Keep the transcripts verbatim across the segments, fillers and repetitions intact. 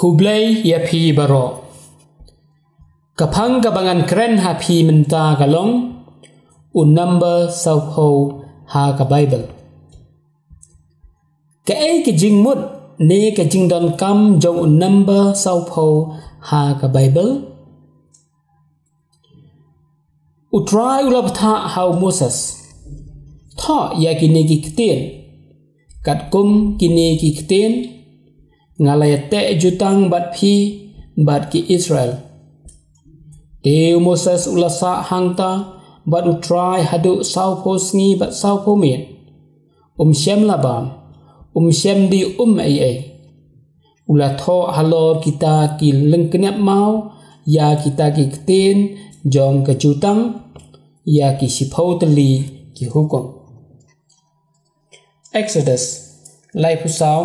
Khublei ïa phi baroh. Ka phang kaba ngan kren ha phi mynta ka long u number sawphew ha ka Baibl. Kaei ka jingmut ne ka jingdonkam jong u number sawphew ha ka Baibl? U Trai u la bthah ha u Moses, thoh ïa kine ki ktien, katkum kine ki ktien nga la ïateh jutang bad phi bad ki Israel. Te u Moses u la sah hangta bad u Trai haduh sawphew sngi bad sawphew miet. Um shem la bam, um shem die um ei ei. U la thoh halor kita ki lyngkniap maw ïa kita ki ktien jong ka jutang, ïa ki shiphew tylli ki hukum. Exodus laiphew saw,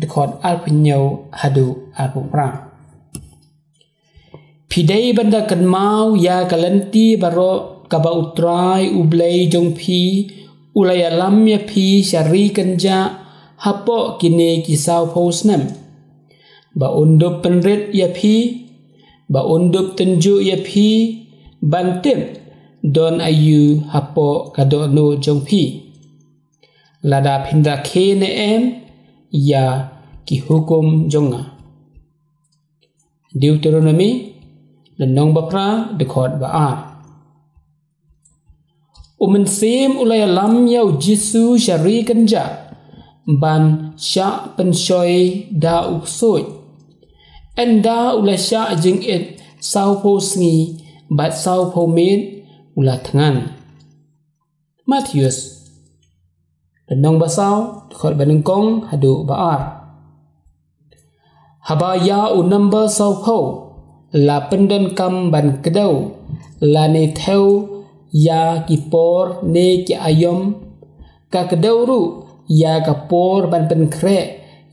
dkhot arphew hynñiew haduh arphew phra. Phi dei ban da kynmaw ïa ka lynti baroh kaba u Trai u Blei jong phi u la ïalam ïa phi sha ri kynjah hapoh kine ki sawphew snem, ba un dup pynrit ïa phi, ba un dup tynjuh ïa phi ban tip don aïu hapoh ka dohnud jong phi, lada phin rakhe ne em ïa ki hukum jong nga. Deuteronomi lynnong ba phra, dkhot ba ar. U Mynsiem u la ïalam ïa u Jisu sha ri kynjah ban shah pynshoi da u ksuid. Ynda u la shah jingit sawphew sngi bad sawphew miet u la thngan. Mathaios lynnong ba saw, dkhot ba nyngkong haduh ba ar. Haba ïa u number sawphew la pyndonkam ban kdew lane thew ïa ki por ne ki aïom, ka kdew ruh ïa ka por ban pynkhreh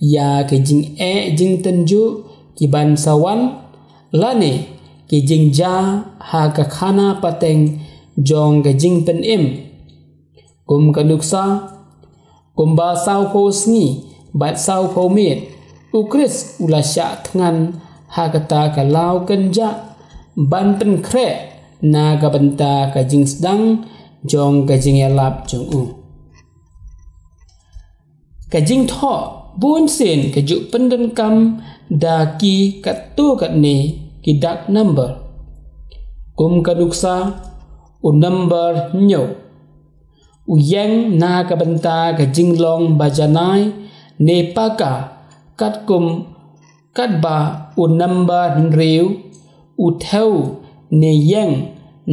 ïa ki jingeh jingtynjuh ki ban sa wan, lane ki jingjia ha ka khana pateng jong ka jingpynim. Kum ka nuksa, kumba sawphew sngi bad sawphew miet, u Khrist u la shah thngan ha kata ka law kynjah ban pynkhreh na ka bynta ka jingsdang jong ka jingïalap jong u. Ka jingthoh bunsien ka ju pyndonkam da ki katto katne ki dak number. Kum ka nuksa, u number hynñiew u ïeng na ka bynta ka jinglong ba janai ne paka, katkum katba u number hynriew u thew ne ïeng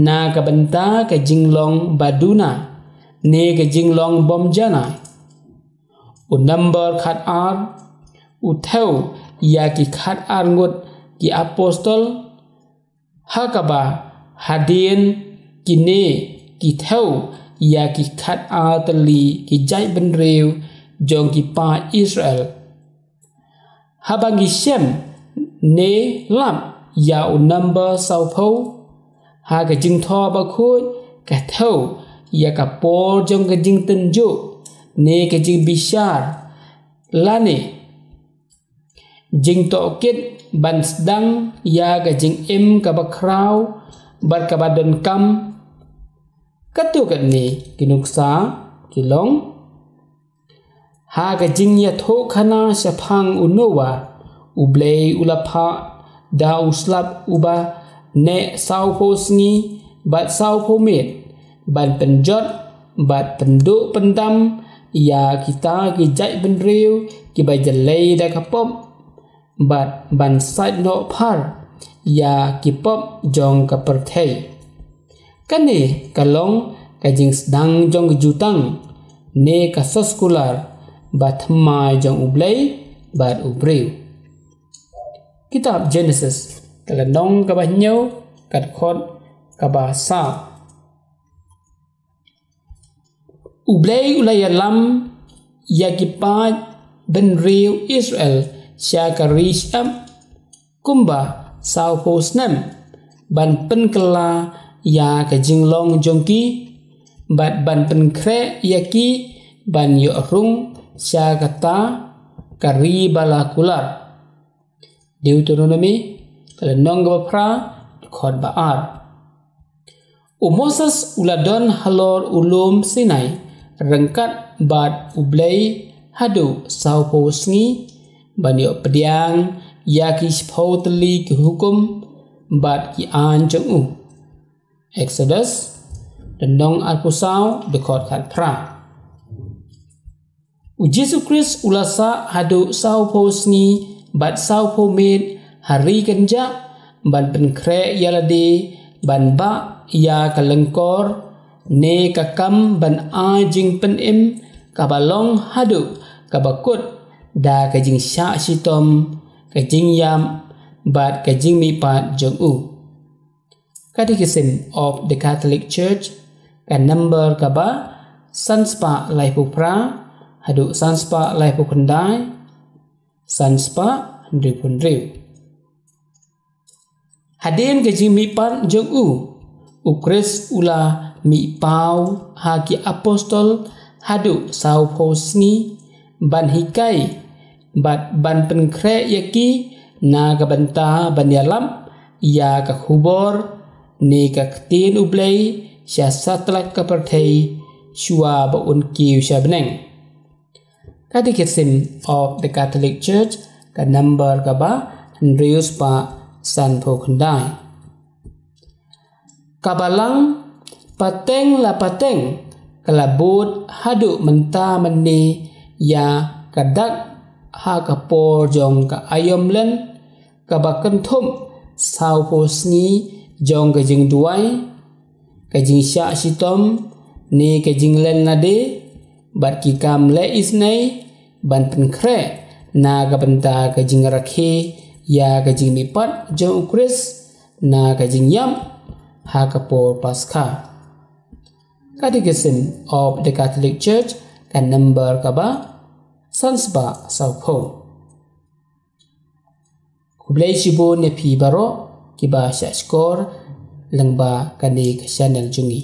na ka bynta ka jinglong ba duna ne ka jinglong bym janai. U number khat ar u thew ïa ki khat ar ngut ki apostol, ha kaba hadien kine ki thew ïa ki khat ar tylli ki jaitbynriew jong ki paid Israel. Haba ngi shem ne lap ïa u number sawphew, ha ka Jingthoh Bakhuid ka thew ïa ka por jong ka jingtynjuh ne ka jingbishar, lane jingtohkit ban sdang ïa ka jingim kaba khraw bad kaba donkam. Katto katne ki nuksa ki long: ha ka jingïathuhkhana shaphang u Noah, U Blei u la phah da u slap uba neh sawphew sngi bad sawphew miet ban pynjot bad pynduh pyndam ïa kita ki jaitbynriew kiba jlei da ka pop, bad ban sait noh phar ïa ki pop jong ka pyrthei. Kane ka long ka jingsdang jong ka jutang ne ka soskular ba thymmai jong U Blei bad u briew. Kitab Jenesis ka lynnong kaba hynñiew, ka dkhot kaba saw. U Blei u la ïalam ïa ki paid bynriew Israel sha ka ri shyiap kumba sawphew snem ban pynkylla ïa ka jinglong jong ki bad ban pynkhreh ïa ki ban ïoh rung sha kata ka ri ba la kular. Deuteronomi, ka lynnong kaba phra, dkhot ba ar. U Moses u la don halor u lum Sinai, ryngkat bad U Blei haduh sawphew sngi, ban ïoh pdiang ïa ki shiphew tylli ki hukum bad ki aiñ jong u. Exodus, lynnong arphew saw, dkhot khatphra. U Jisu Khrist u la sah haduh sawphew sngi bad sawphew miet ha ri kynjah, ban pynkhreh ïa lade ban bah ïa ka lyngkor, ne ka kam ban ai jingpynim kaba long haduh kaba kut da ka jingshah shitom, ka jingïap bad ka jingmihpat jong u. Catechism of the Catholic Church, ka number kaba san spah laiphew phra haduh san spah laiphew khyndai, san spah hynriewphew hynriew. Hadien ka jingmihpat jong u, U Khrist u la mihpaw ha ki apostol haduh sawphew sngi, ban hikai bad ban pynkhreh ïa ki na ka bynta ban ïalap ïa ka khubor ne ka ktien U Blei sha satlak ka pyrthei, shuwa ba un kiew sha bneng. Catechism of the Catholic Church, ka number kaba hynriew spah sanphew khyndai. Ka balang pateng la pateng ka la bud haduh mynta mynne ïa ka dak ha ka por jong ka aïom len, kaba kynthup sawphew sngi jong ka jingduwai, ka jingshah shitom ne ka jinglen lade, bad ki kam leh isynei, ban pynkhreh na ka bynta ka jingrakhe ïa ka jingmihpat jong U Khrist na ka jingïap ha ka por Paskha. Catechism of the Catholic Church, ka number kaba san spah sawphew. Khublei shibun ïa phi baroh kiba shah shkor lyngba kane ka channel jong ngi.